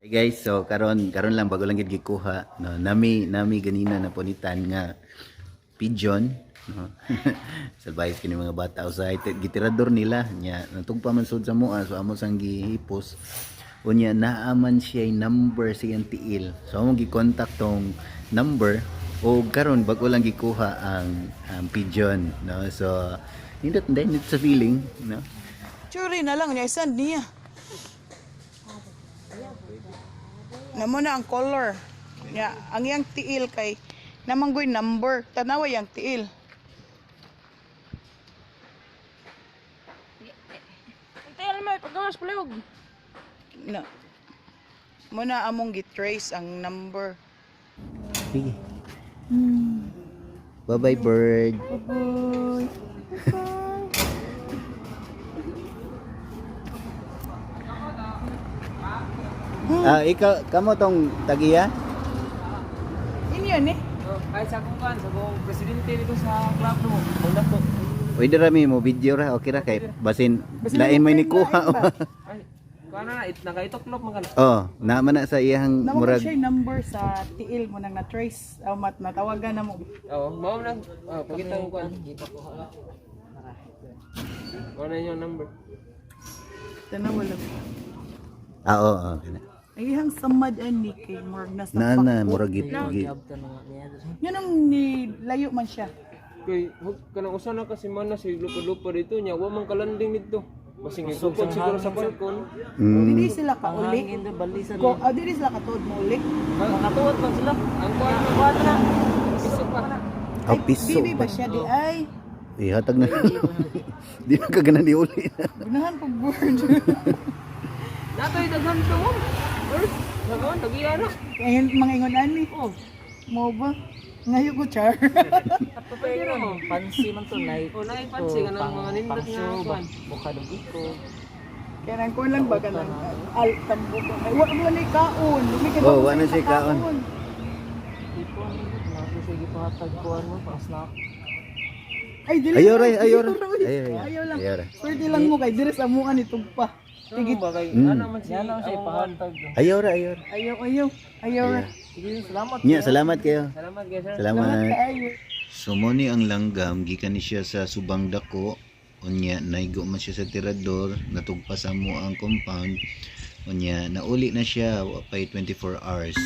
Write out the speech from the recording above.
Hey guys, so karon karon lang, bago lang gid gikuha, no? Nami nami ganina na punitan nga pigeon, no? Salbahe kini mga bata usahay, gitirador nila nya natugpa man sud sa mua, so amo sang gihipos. Unya naa man siya number sa iyang tiil. So among gi-contact tong number o karon bago lang gikuha ang pigeon, no? So nindot din sa feeling, no? Churi na lang niya, send niya. Namo na ang color. Ya, ang iyang tiil kay namanggoy number. Tanawa yang tiil. Tel mo pagawas palihog. Na. Mo na among gi-trace ang number. Sige. Bye-bye, bird. Bye. Ah, ikaw, kamo tong tagiya? Inyo ni? Oh, ay sa akong kan, sa akong presidente dito sa club mo. Wala ko. Pwede rami mo video ra, okay ra kay basin lain may nikuha. Ay, kuan na it nakaitoklop man kana. Oh, naman na sa iyang Namo murag siya yung number sa tiil mo nang na-trace. O mat natawagan na mo. Oo, mao na. Oh, pagita ko kuan. Kuan na yung number. Tanawa lang. Ah, oo, oh, kana. Ay, iyang samad ani kay murag nasa Na na pakbo. murag git gi. Yun ang nilayo man siya. Kay hug kanang usa na kasi man na si lupad-lupad dito nya wa man kalanding dito. Basing gipukod siguro sa balkon. Dili sila kauli. Ko, ah, dili sila katuod mo uli. Nakatuot man sila. Ang kuan kuan na. Piso pa. Oh, piso. Bibi ba siya di ay? Ihatag na. Di na ka ganan iuli. Gunahan pag bird. Natoy daghan to mo. Bird, daghan tagiya na. Ngayon, mga ingon ani. Oh, Mo ba? Ngayon ko, char. pwede ra mo. Pansi man to night. Oh, naay pansi kanang mga nindot Pang nga show ba? kuan. Buka dog iko. Kaya nang kuwan lang ba ka nang al tambo ko. Ay, wa mo na kaon. Lumi ka Oh, wa na siya kaon. Ipon na sige pahatag kuan mo pang snack. Ay, dili. Ayaw ra, ayaw ra. Ayaw, Ayaw, ayaw. ayaw lang. Ayaw ra. Pwede lang mo kay dire sa amuan itong pa. Sige ba kay ana man si Yan lang siya ipahatag. Ayaw ra, ayaw ra. Ayaw, ayaw. Ayaw ra. Sige, salamat. Nya, salamat kayo. Salamat guys, sir. Salamat. Kaayo. So mo ni ang langgam gikan ni siya sa Subang Dako, unya naigo man siya sa tirador, natugpa sa mo ang compound, unya nauli na siya wa pay 24 hours.